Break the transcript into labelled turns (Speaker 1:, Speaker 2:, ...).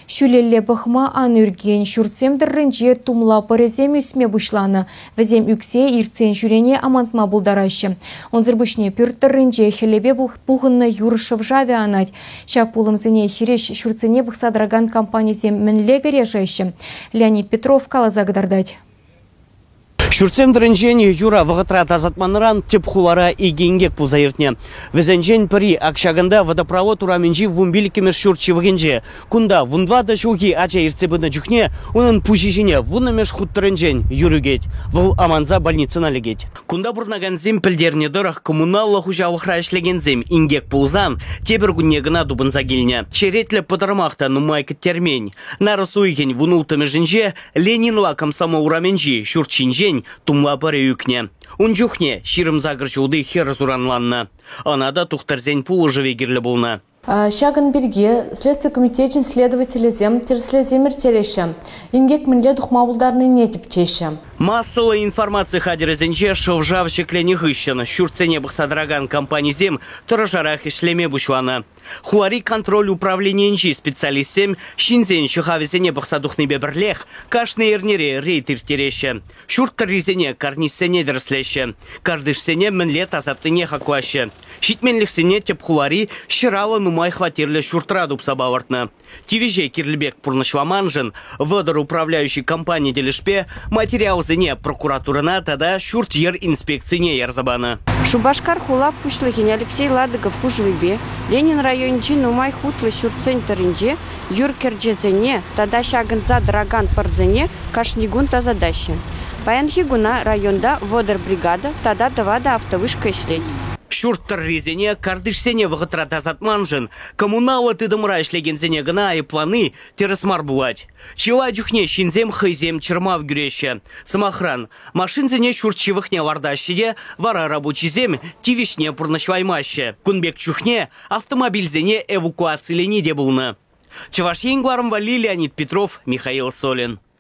Speaker 1: Ҫӳлелле пӑхма ан ӳркен, ҫуртсем тӑрринче тумла пӑрӗсем ӳсме пуҫланӑ. Вӗсем ӳксе иртсен ҫӳрене амантма пултараҫҫӗ. Унсӑр пуҫне пӳрт тӑрринче хӗллепе пухӑннӑ юр шӑв-шавӗ анать. Ҫак пулӑмсене хирӗҫ ҫуртсене пӑхса тӑракан компанисем мӗнле кӗрешеҫҫӗ? Леонид Петров каласа кӑтартать.
Speaker 2: Ҫуртсем тӑрринчен юра вӑхӑтра тасатманран тӗп хулара икӗ инкек пулса иртнӗ. Вӗсенчен пӗри ак ҫакӑнта водопровод урамӗнчи вунпиллӗкмӗш ҫурт ҫывӑхӗнче. Кунта вунтӑватӑ ҫулхи ача иртсе пынӑ чухне унӑн пуҫӗ ҫине вуннӑмӗш хут тӑрринчен юр ӳкет. Вӑл аманса больницӑна лекет. Кунта пурӑнакансем пӗлтернӗ тӑрӑх, коммуналлӑ хуҫалӑхра ӗҫлекенсем инкек пулсан тепӗр кунне кӑна тупӑнса килнӗ. Черетлӗ пӑтӑрмах та нумай кӗттермен. Нарӑс уйӑхӗн вунулттӑмӗшӗнче Ленинла Комсомол урамӗнчи ҫурт ҫинчен тумла пӑрӗ ӳкнӗ. Ун чухне 28 ҫулти хӗр суранланнӑ. Ӑна та тухтӑрсен пулӑшӑвӗ кирлӗ пулнӑ.
Speaker 3: Ҫакӑн пирки Следстви комитечӗн следователӗсем тӗрӗслевсем ирттереҫҫӗ, инкек мӗнле тухма пултарнине тӗпчеҫҫӗ.
Speaker 2: Массӑллӑ информаци хатӗрӗсенче шӑв-шав ҫӗкленӗ хыҫҫӑн ҫуртсене пӑхса тӑракан компанисем тӑрӑшарах ӗҫлеме пуҫланӑ. Хулари контроль управленийӗнчи специалистсем ҫынсен ҫӑхавӗсене пӑхса тухнипе пӗрлех кашни эрнере рейд ирттереҫҫӗ. Ҫурт тӑррисене, карнизсене тӗрӗслеҫҫӗ. Картишсене мӗнле тасатнине хаклаҫҫӗ. Ҫитменлӗхсене тӗп хулари ҫӑраллӑ нумай хваттерлӗ ҫуртра тупса палӑртнӑ. Тивӗҫе кирлӗ пек пурнӑҫламаншӑн вӑтӑр управляющи компани тӗлӗшпе материалсене прокуратурӑна тата ҫурт-йӗр инспекцине ярса панӑ.
Speaker 4: Шупашкар хула пуҫлӑхӗн Алексей Ладыков хушӑвӗпе Ленин районӗнчи нумай хутлӑ ҫуртсен тӑрринче юр кӗрчесене тата ҫакӑнса тӑракан пӑрсене кашни кун тасатаҫҫӗ. Паянхи куна районта 30 бригада тата тӑватӑ автовышка ӗҫлет.
Speaker 2: Ҫурт тӑррисене, картишсене вӑхӑтра тасатманшӑн коммуналлӑ тытӑмра ӗҫлекенсене кӑна айӑплани тӗрӗс мар пулать. Чылай чухне ҫынсем хӑйсем чӑрмав кӳреҫҫӗ. Сӑмахран, машинсене ҫурт ҫывӑхне лартаҫҫӗ те вара рабочисем тивӗҫне пурнӑҫлаймаҫҫӗ. Кун пек чухне автомобильсене эвакуацилени те пулнӑ. Чӑваш Ен кӑларӑм валли Леонид Петров, Михаил Солин.